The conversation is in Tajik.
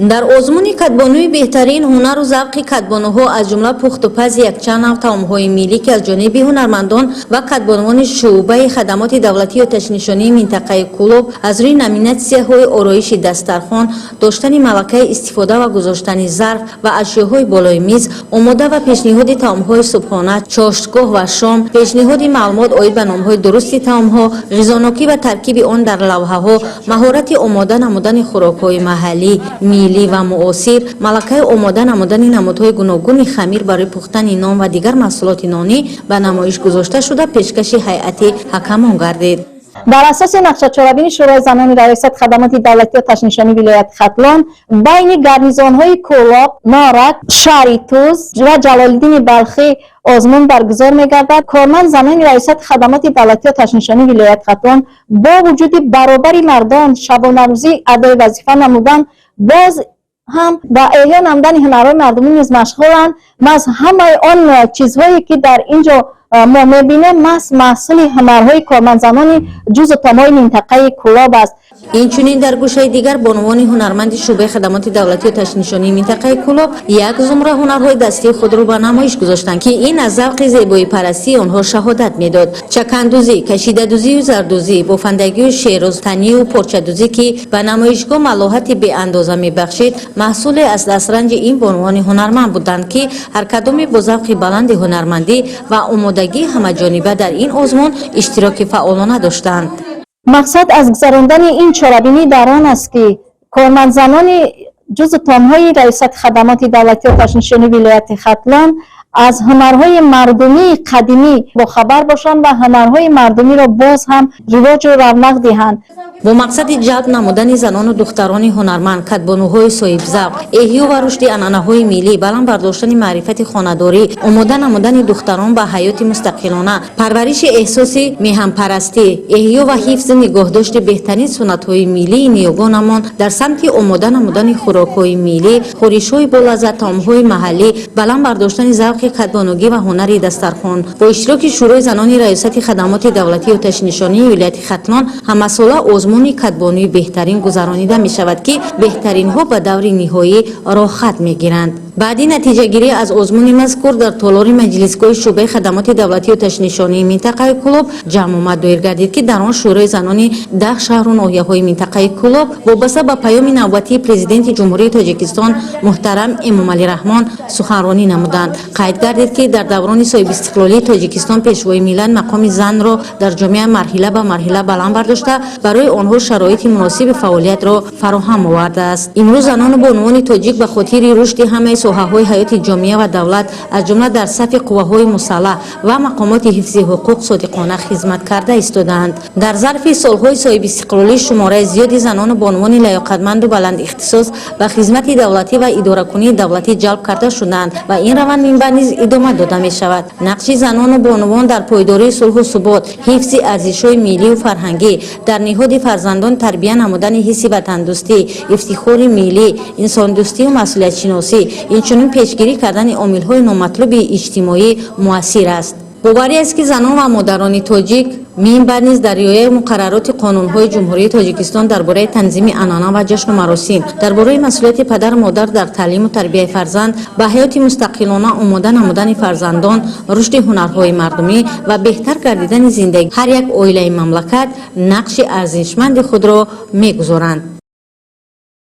Дар озмуни кадбонуи беҳтарин ҳунару завқи кадбонуҳо, аз ҷумла пухтупази якчанд нав таомҳои миллӣ, ки аз ҷониби ҳунармандон ва кадбонувони шӯъбаи хадамоти давлатии оташнишонии минтақаи Кӯлоб аз рӯи номинатсияҳои ороиши дастархон, доштани малакаи истифода ва гузоштани зарф ва ашёҳои болои миз, омода ва пешниҳоди таомҳои субҳона, чоштгоҳ ва шом, пешниҳоди маълумот оид ба номҳои дурусти таомҳо, ғизонокӣ ва таркиби он дар лавҳаҳо, маҳорати омода намудани хӯрокҳои маҳаллӣ, миллӣ ва муосир, малакаи омода намудани намудҳои гуногуни хамир барои пухтани нон ва дигар маҳсулоти нонӣ ба намоиш гузошта шуда, пешкаши ҳайати ҳакамон гардид. Бар асоси нақшачорабини Шӯрои занони Раёсати хадамоти давлатии оташнишонии вилояти Хатлон байни гарнизонҳои Кӯлоб, Норак, шаҳри Тӯс ва Ҷалолиддини Балхӣ озмун баргузор мегардад. Корманд занони Раёсати хадамоти давлатии оташнишонии вилояти Хатлон бо вуҷуди баробари мардон шабонарӯзӣ адои вазифа намудан, боз ҳам ба эҳё намудани ҳунарҳои мардумӣ низ машғуланд. Маҳз ҳамаи он чизҳое, ки дар ин ҷо мо мебинем, маҳз маҳсули ҳунарҳои кормандзанони ҷузу томҳои минтақаи Кӯлоб аст. Инчунин дар гӯшаи дигар бонувони ҳунарманди шӯъбаи хадамоти давлатии оташнишонии минтақаи Кӯлоб як зумра ҳунарҳои дастии худро ба намоиш гузоштанд, ки ин аз завқи зебоипарастии онҳо шаҳодат медод. Чакандӯзӣ, кашидадӯзию зардӯзӣ, бофандагию шерозтанию порчадӯзӣ, ки ба намоишгоҳ малоҳати беандоза мебахшид, маҳсуле аз дастранҷи ин бонувони ҳунарманд буданд, ки ҳар кадоме бо завқи баланди ҳунармандӣ ва омодагии ҳамаҷониба дар ин озмун иштироки фаъолона доштанд. Мақсад аз гузарондани ин чорабинӣ дар он аст, ки кормандзанони ҷузу томҳои Раёсати хадамоти давлатии оташнишонии вилояти Хатлон аз ҳунарҳои мардумии қадимӣ бохабар бошанд ва ҳунарҳои мардумиро боз ҳам ривоҷу равнақ диҳанд. Бо мақсади ҷалб намудани занону духтарони ҳунарманд, кадбонуҳои соҳибзавқ, эҳё ва рушди анъанаҳои миллӣ, баланд бардоштани маърифати хонадорӣ, омода намудани духтарон ба ҳаёти мустақилона, парвариши эҳсоси меҳанпарастӣ, эҳё ва ҳифзи нигоҳдошти беҳтарин суннатҳои миллии ниёгонамон дар самти омода намудани хӯрокҳои миллӣ, хӯришҳои болаззат, таомҳои маҳаллӣ, баланд бардоштани завқи кадбонугӣ ва ҳунари дастархон бо иштироки Шӯрои занони Раёсати хадамоти давлатии оташнишонии вилояти Хатлон ҳамасола озмуни кадбонуи беҳтарин гузаронида мешавад, ки беҳтаринҳо ба даври ниҳоӣ роҳхат мегиранд. Баъди натиҷагирӣ аз озмуни мазкур дар толори маҷлисгоҳи шӯъбаи хадамоти давлатии оташнишонии минтақаи Кӯлоб ҷамъомад доир гардид, ки дар он шӯрои занони 10 шаҳру ноҳияҳои минтақаи Кӯлоб вобаста ба паёми навбатии Президенти Ҷумҳурии Тоҷикистон муҳтарам Эмомалӣ Раҳмон суханронӣ намуданд. Қайд гардид, ки дар даврони соҳибистиқлолии Тоҷикистон Пешвои миллат мақоми занро дар ҷомеа марҳила ба марҳила баланд бардошта, барои онҳо шароити муносиби фаъолиятро фароҳам овардааст. Имрӯз занону бонувони тоҷик ба хотири рушди ҳамаи соҳаҳои ҳаёти ҷомеа ва давлат, аз ҷумла дар сафи қувваҳои мусаллаҳ ва мақомоти ҳифзи ҳуқуқ, содиқона хизмат карда истодаанд. Дар зарфи солҳои соҳибистиқлолӣ шумораи зиёди занону бонувони лаёқатманду баландихтисос ба хизмати давлатӣ ва идоракунии давлатӣ ҷалб карда шудаанд ва ин раванд минбаъд низ идома дода мешавад. Нақши занону бонувон дар пойдории сулҳу субот, ҳифзи арзишҳои миллию фарҳангӣ, дар ниҳоди фарзандон тарбия намудани ҳисси ватандӯстӣ, ифтихори миллӣ, инсондӯстию масъулиятшиносӣ, инчунин пешгирӣ кардани омилҳои номатлуби иҷтимоӣ муассир аст. Боварӣ аст, ки занон ва модарони тоҷик минбаъд низ дар риояи муқаррароти қонунҳои Ҷумҳурии Тоҷикистон дар бораи танзими анъана ва ҷашну маросим, дар бораи масъулияти падару модар дар таълиму тарбияи фарзанд, ба ҳаёти мустақилона омода намудани фарзандон, рушди ҳунарҳои мардумӣ ва беҳтар гардидани зиндагии ҳар як оилаи мамлакат нақши арзишманди худро мегузоранд.